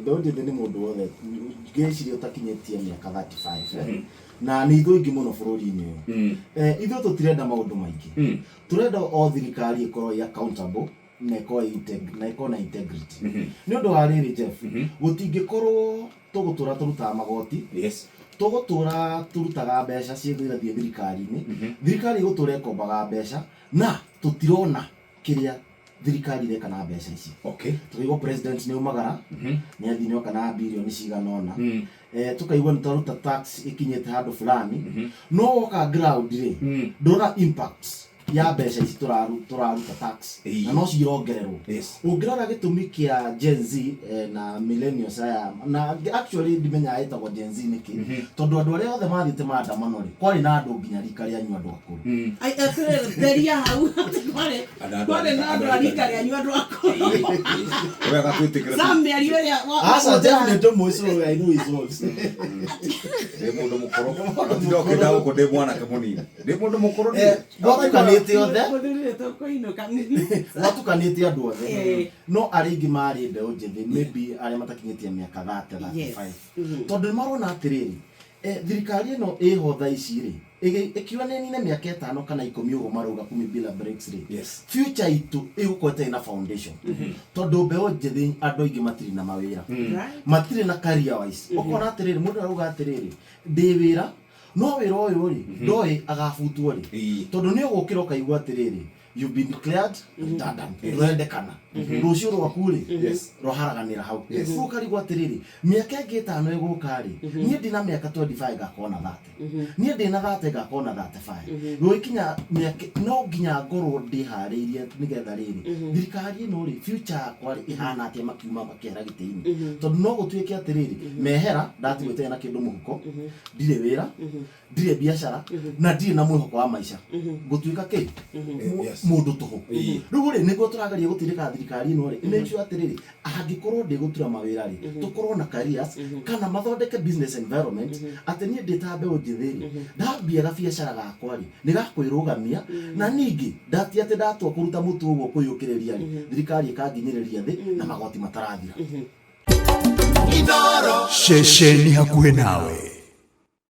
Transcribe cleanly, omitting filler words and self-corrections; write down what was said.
Mbeũ njĩthĩ nĩ mũndũ wothe ngĩciria ũtakinyĩtie mĩaka 35 eh? Na nĩ ithuĩ aingĩ mũno bũrũri-inĩ ũyũ. Ithuĩ tũtirenda maũndũ maingĩ. Tũrenda o thirikari ĩkorwo ĩ accountable na ĩkorwo ĩ na ĩkorwo na integrity. Nĩ ũndũ wa rĩrĩ, Jeff, gũtingĩkorwo tũgũtũra tũrutaga magoti, tũgũtũra tũrutaga mbeca ciathiĩ thirikari-inĩ, thirikari ĩgũtũra ĩkombaga mbeca na tũtirona kĩrĩa thirikari ireka na mbeca ici. Tũkaigua president nĩ aumagara, nĩ athiĩ nĩ oka na birioni cigana ũna. Tũkaigua nĩ twaruta tax ĩkinyĩte handũ fulani, no woka ground rĩ, ndũrona impact ya mbeca ici tũraruta tax na no cirongererwo. Ũngĩrora gĩtũmi kĩa Gen Z na millennials aya, na actually ndimenyaga ĩtagwo Gen Z nĩkĩ, tondũ andũ arĩa othe mathiĩte maandamano rĩ, kwarĩ na andũ nginya rika rĩanyu, andũ akũrũ. Ai, atĩrĩrĩ, theria hau atĩ kwarĩ kwarĩ na andũ a rika rĩanyu, andũ akũrũ. Wega twĩtĩkĩre. Sam, mĩario ĩrĩa Aca, Jeff nĩ ndũmũĩ, so I know his words. Ndĩ mũndũ mũkũrũ. Tinda ũkĩnda gũkũ ndĩ mwanake mũnini. Ndĩ mũndũ mũkũrũ niĩ. Gwatukanĩte othe. Mũthuri tũkũinũka. Gwatukanĩte andũ othe, no arĩa aingĩ marĩ mbeũ njĩthĩ, maybe arĩa matakinyĩtie mĩaka 30, 35, tondũ nĩ marona atĩrĩrĩ, thirikari ĩno ĩho thaa ici rĩ, ĩkiuga nĩ ĩnine mĩaka 5 kana 10 ũguo marauga kumi bila breaks rĩ, future itũ ĩgũkorwo ĩtarĩ na foundation, tondũ mbeũ njĩthĩ andũ aingĩ matirĩ na mawĩra, matirĩ na career wise. Ũkona atĩrĩrĩ, mũndũ arauga atĩrĩrĩ, ndĩ wĩra, no wĩra ũyũ rĩ, ndoĩ agabutwo rĩ, tondũ nĩ ũgũkĩra ũkaigua atĩrĩrĩ, you've been declared redundant, ndũrendekana, rũciũ rwaku rĩ rwaharaganĩra hau. Rĩu ũkarigwo atĩrĩrĩ, mĩaka ĩngĩ 5 ĩgũka rĩ, niĩ ndĩna mĩaka 25 ngakorwo na 30, niĩ ndĩna 30 ngakorwo na 35, gũgĩkinya mĩaka no nginya ngorwo ndĩharĩirie nĩgetha rĩrĩ thirikari ĩno rĩ, future yakwa rĩ ĩhana atĩa makiuma makĩehera gĩtĩ-inĩ? Tondũ no gũtuĩke atĩrĩrĩ, mehera ndatigwo itarĩ na kĩndũ mũhuko, ndirĩ wĩra, ndirĩ biacara na ndirĩ na mwĩhoko wa maica, ngũtuĩka kĩ? Mũndũ tũhũ. Rĩu rĩ, nĩguo tũrageria gũtindĩka thirikari ĩno rĩ, make sure atĩrĩrĩ, angĩkorwo ndĩgũtura mawĩra rĩ, tũkorwo na careers kana mathondeke business environment atĩ niĩ ndĩ ta mbeũ njĩthĩ rĩ, ndambia gabiacara gakwa rĩ, nĩ gakwĩrũgamia, na ningĩ ndatia atĩ ndatua kũruta mũtu ũguo kwĩyũkĩrĩria rĩ, thirikari ĩkanginyĩrĩria thĩ na magoti matarathira. Ceceni hakuhĩ nawe.